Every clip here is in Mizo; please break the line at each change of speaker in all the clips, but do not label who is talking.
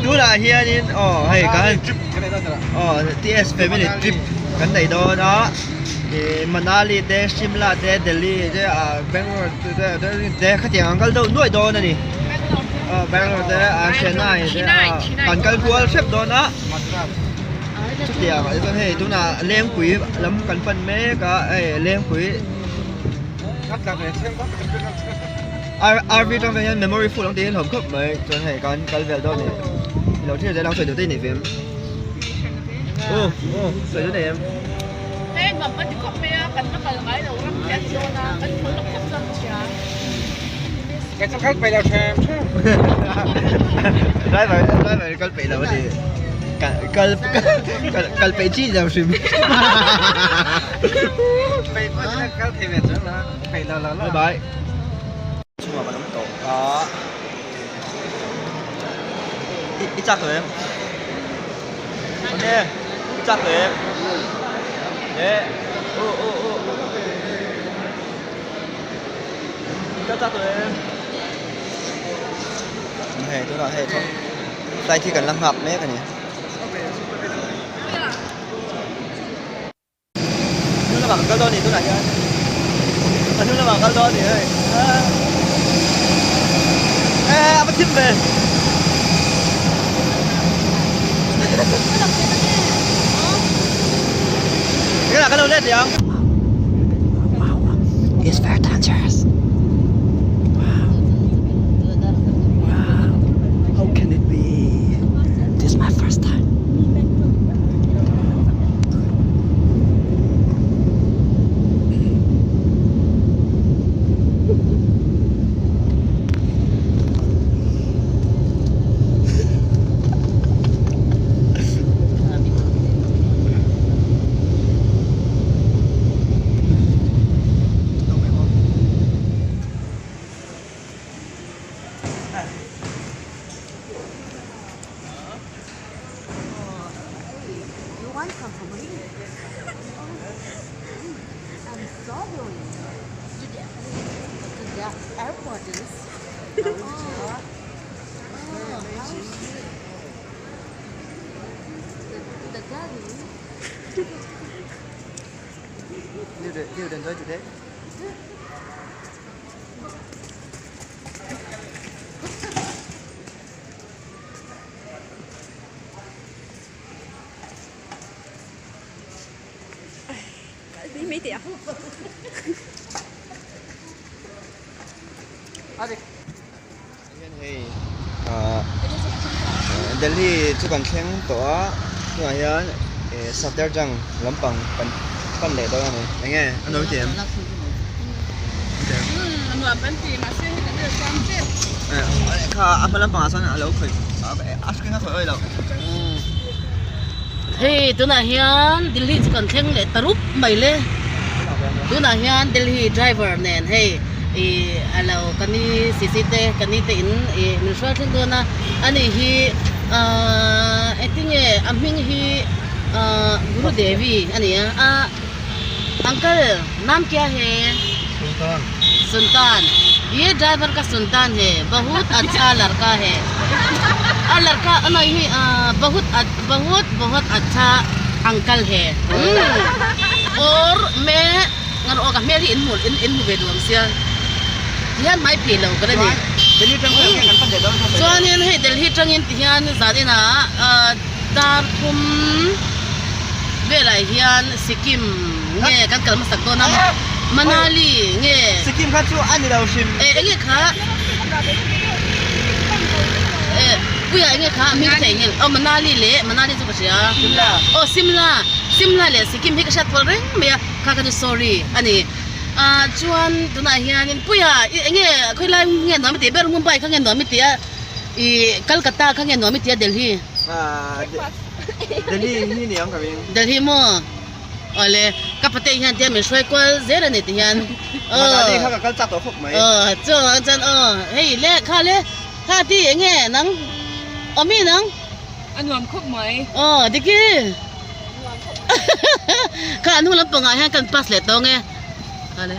Tunah hianin aw hei kan aw TS family trip kan nei dawn a ih Manali te Shimla te Delhi te ah Bangalore te khatiang an kal deuh nuaih dawn a ni aw Bangalore te ah Chennai te ah kan kal kual hrep dawn a chutiang ah chuan hei tunah Lengpui lam kan pan mek a hei Lengpui. RV tang hian memory full ang tih hi a hlawm khawp mai chuan hei kan kal vel dawn a ni ilo thlir zel ang sawi duh te i nei ve em aw aw sawi duh nei em
hei nuam ka ti khawp mai a kan la kal ngai lo ram te an zawn a kan phul lo khawp chuan ka hria
Kei chu kal peih lo hrem hrem
driver driver kal peih lo a ni kal kal kal peih chi lo hrim
Peih pawh chu kal thei ve chuang lo a peih lo lo lo
bye bye chhungah kan awm tawh a i chak tawh em ok i chak tawh em e u u u i chak tawh em hei tunah hei flight hi kan la nghak mek a ni. Hnung lamah kan kal dawn a ni tunah hian a hnung lamah kan kal dawn a ni hei e a va thim ve Cái nào lên thì không? Wow, it's very dangerous. Wow. Wow. How can it be? This is my first time. You enjoy today? Hian hei ah Delhi chu kan thleng tawh a tunah hian eh Safdarjung lampang kan pan leh dawn a ni enge a nuam ti em? Kha a hma lampangah sawn a lo khawih a screen a khawih awih loh.
Hei tunah hian Delhi chu kan thleng leh ta rup mai le tunah hian Delhi driver nen hei ih a lo ka ni sisi te ka ni te in ih min hruai thleng dawn a ani hi ahh engtinge a hming hi ahh Guru Devi a ni a ah uncle naam kya hai
Sultan
Sultan ye driver ka Sultan hai bahut acha ladka hai a ladka nahi bahut bahut bahut acha uncle hai aur main ngan aw ka hmel hi in hmu in hmu ve duh ang sia tihian hmai phei lo ka la ni chuanin hei Delhi tangin tihian zan inah dar thum velah hian Sikkim nge kan kal hmasak dawn a Manali nge
Sikkim kha chu a ni lo hrim
e enge kha e puia enge kha a hming thei nge aw Manali leh Manali chu ka hria
Simla
aw Simla Simla leh Sikkim hi ka hriat pawlh reng mai a kha kha chu sorry a ni ah chuan tunah hianin puia enge khawilai nge nuam i tih ber Mumbai kha nge nuam i tih a ih Calcutta kha nge nuam i tih a Delhi
Delhi hi ni ang ka ring.
Delhi maw? Awle ka pate hian tia min hruai kual zel a ni ti hian.
Manali kha ka kal chak tawh khawp mai.
Aw chu ang chuan aw hei le kha le kha ti enge nang awmi nang?
A nuam khawp mai.
Aw diki. Kha an hnung lampangah hian kan pass leh tawng e. Kha le.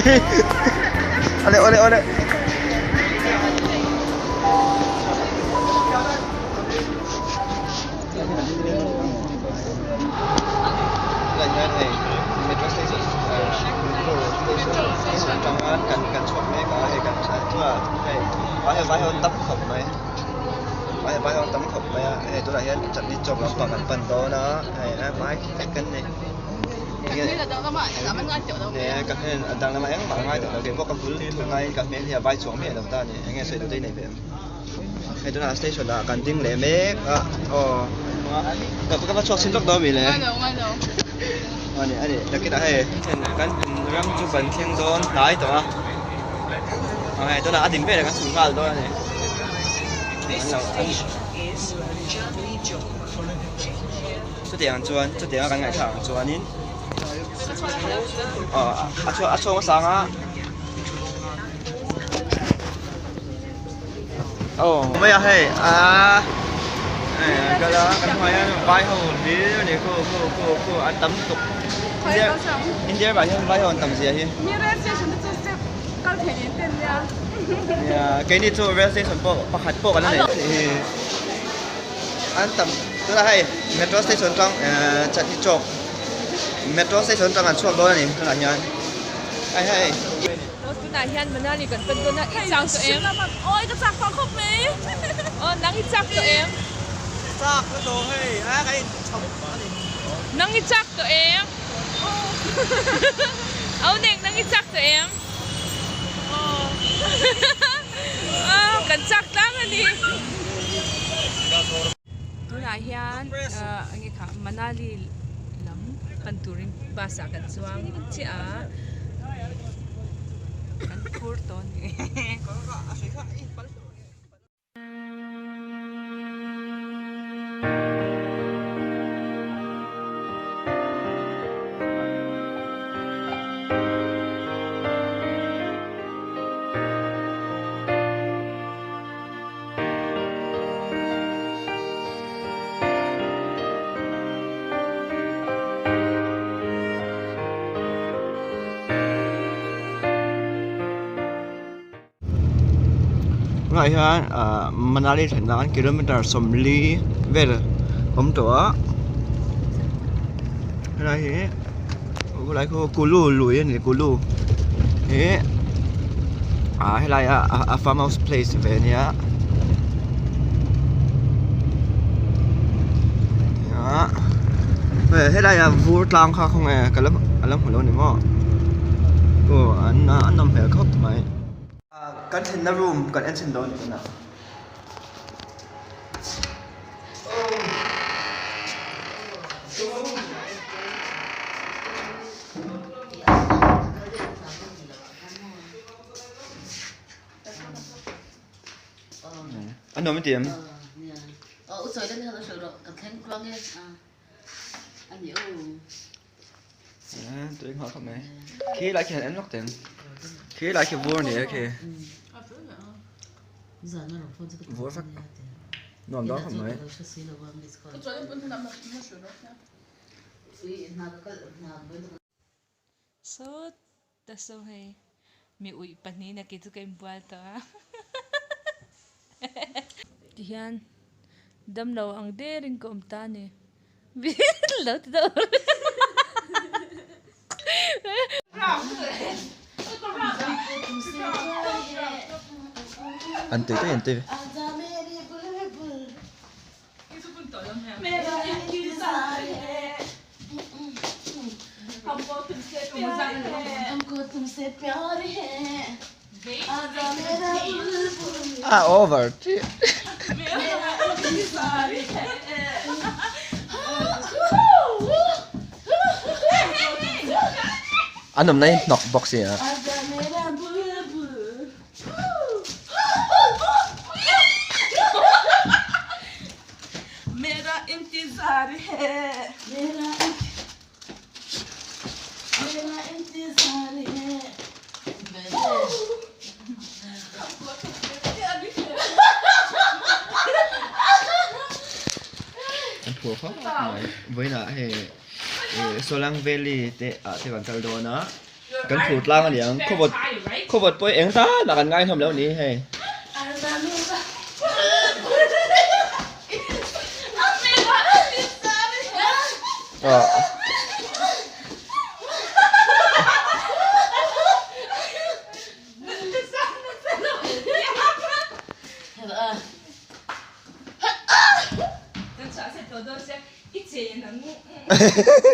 Awle awle awle. Tunah hian hei metro station metro station atanga kan kan chhuak mek a hei kan tunah hei vai ho vai ho an tam khawp mai vai vai ho an tam khawp mai a hei tunah hian chutney chowk lampang kan pan dawn a hei a hmai vek kan ni. Ka hmel a dang lamah engmah a ngai tawh lo keipawh ka hmul thul ngaiin ka hmel hi a vai chuang miah lo ta a ni eng nge sawi duh te i nei ve em hei tunah station ah kan ding leh mek a aw ka ka va chhuak chhin lawk dawn mi le a ni a ni nakinah hei kan ram chu kan thleng dawn hnai tawh a aw hei tunah a din vel ah kan chhun nghal dawn a ni an lo an Chutiang chuan chutianga kan ngaihthlak ang chuanin aw a chhuak a chhuak hmasa ang a aw mai a hei aaa hei an kal a kan hmuh ah hian vai ho hlir a ni khu khu khu khu an tam lutuk India India ramah hian vai ho an tam zia hi nia keini chu rail station pawh pakhat pawh kan la nei hi. An tam tunah hei metro station tang ehh chutney chowk metro station tang an chhuak dawn a ni tunah hian hei hei.
Tunah hian Manali kan pan dawn a i chak tawh em? Awi ka chak tawh khawp mai aw nang i chak tawh em?
Chak ka tawh hei a kan in chho a ni.
Nang i chak tawh em? Aw neng nang i chak tawh em? Aw kan chak tlang a ni. Tunah hian enge kha Manali lam pan turin bus ah kan chuang chiah a kan phur tawh a ni.
Tunah hian ahh Manali thlen nan kilometer 40 vel a awm tawh a helai hi helai khu Kulu lui a ni Kulu hi ah helai a a farm house place ve a nia helai ah vur tlang kha khawnge ka la hmu lo a ni maw aw an nawm hmel khawp mai. Kan thlenna room kan en chhin dawn tun a. A nuam i ti em? Tui nghah khawp mai khi lai khi han en lawk teh ang khi lai khi vur a ni e khi vur vek nuam dawn khawp mai.
Sawt ta saw hei mi uih pahnih na kei chu ka inbual tawh a tihian damlo ang derin ka awm ta a ni. Lo ti deuh
An tui tui an tui. A over chiah. An awmna hi hnawk bawk si a. An phur khawp mai vawiinah hei Solang Valley te ah te kan kal dawn a. Kan phur tlang a niang khawvawt khawvawt pawh eng tan ah kan ngai hlawm lo ni hei.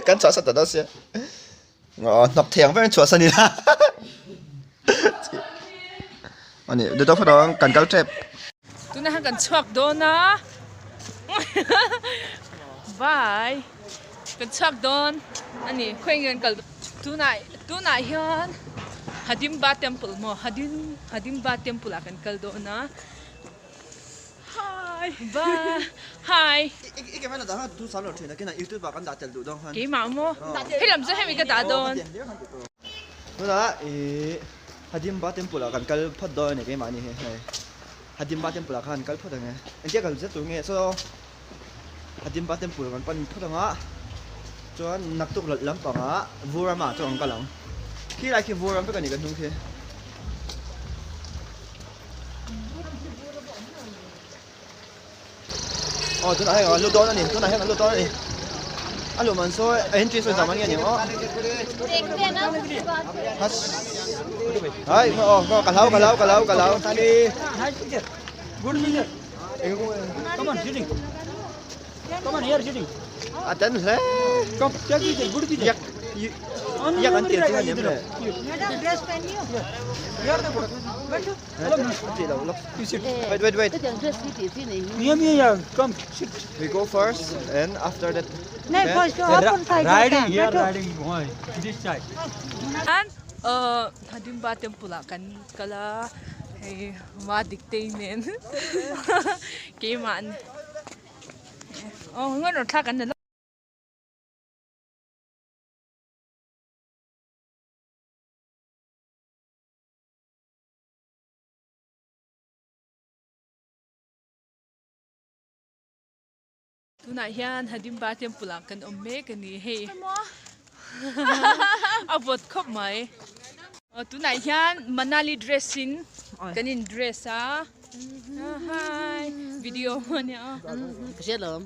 Kan chhuah sa ta dawn sia. Hnawk thei ang ber in chhuah san ila. Ani duh tawk phawt ang kan kal tep.
Tunah hian kan chhuak dawn a. Bye. Kan chhuak dawn ani khawiah nge kan kal tunah tunah hian Hadimba temple maw Hadim Hadimba temple ah kan kal dawn a. Hi bye hi. Keimah maw helam chu hemi ka dah dawn.
Tunah ih Hadimba temple ah kan kal phawt dawn a ni keimah ni hi hei Hadimba temple ah khan kal phawt ang e engtia kal zet tur nge saw Hadimba temple kan pan phawt ang a chuan naktuk lampang ah Vurama chu an kal ang khilai khi Vuram vek a ni ka hnung khi. Aw tunah hian an lut dawn a ni tunah hian an lut dawn a ni a luh man sawi a entry sawi zam an nge ni maw hai aw ka hlau ka hlau ka hlau ka hlau a ten hle yak yak an tir chu a ni em le Wait, wait, wait. We go first and after that.
Riding here, riding this side.
Hadimba temple ah kan kal a hei ma dik te nen keimah an aw ngawn rawn thlak an ni lo. Tunah hian Hadimba temple ah kan awm mek a ni hei a vawt khawp mai tunah hian Manali dress in kan in dress a hi video ania.
Ka hria lawm.